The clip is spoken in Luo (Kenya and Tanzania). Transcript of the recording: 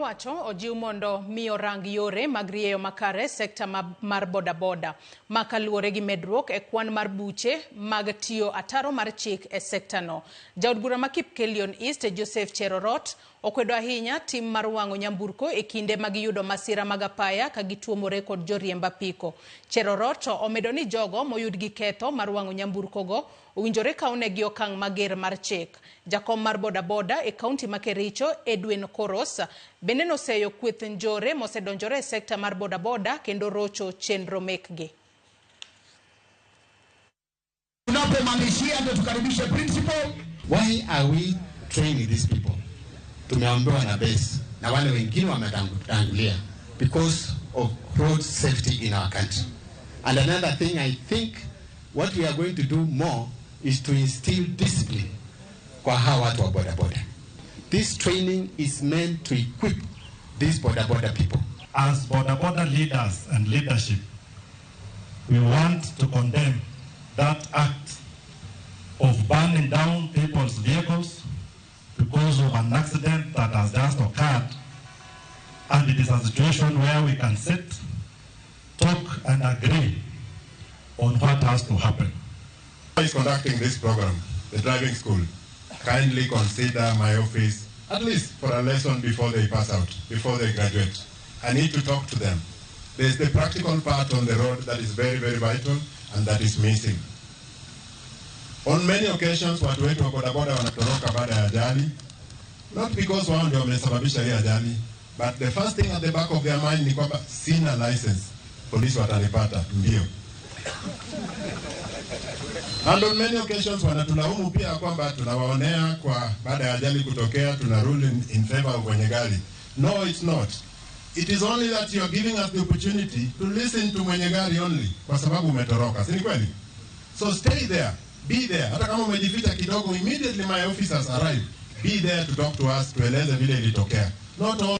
Wacho ojiw mondo mi orang yore mag rieyo makare sekta mar bodaboda. Ma kaluwore gi medruok e kwan mar buche mag tiyo ataro mar chik e sekta no. Jaod bura ma Kipkelion East Joseph Cherorot okwedo ahinya tim mar wang'o nyamburko e kinde ma giyudo masira mag apaya ka gituomore kod joriemb apiko. Cherorot omedo ni jogo moyud gi ketho mar wang'o nyamburko go owinjore kawnegi okang' mager mar chik. Jakom mar bodaboda e kaunti ma Kericho Edwin Koros bende noseyo kweth njore mosedonjore e sekta mar bodaboda kendo rocho chenro mekgi. Tunapomalizia ndio tukaribishe principal. Why are we training these people? Tumeambiwa na base na wale wengine wametangulia because of road safety in our country. And another thing, I think what we are going to do more is to instill discipline kwa hawa watu wa bodaboda. This training is meant to equip these bodaboda people. As bodaboda leaders and leadership, we want to condemn that act of burning down people's vehicles because of an accident that has just occurred. And it is a situation where we can sit, talk and agree on what has to happen. Who is conducting this program, the driving school, kindly consider my office at least for a lesson before they pass out, before they graduate. I need to talk to them. There's the practical part on the road that is very, very vital and that is missing. On many occasions, watu wetu wa bodaboda wanatoroka baada ya ajali, not because wao ndio wamesababisha hii ajali, but the first thing at the back of their mind ni kwamba sina license, polisi watanipata mbio. And on many occasions wanatulaumu pia kwamba tunawaonea kwa baada ya ajali kutokea, tuna rule in favor of wenye gari. No, it's not. It is only that you are giving us the opportunity to listen to mwenye gari only, kwa sababu umetoroka, si ni kweli? So stay there, be there. Hata kama umejificha kidogo, immediately my officers arrive. Be there to talk to us, tueleze vile ilitokea. Not all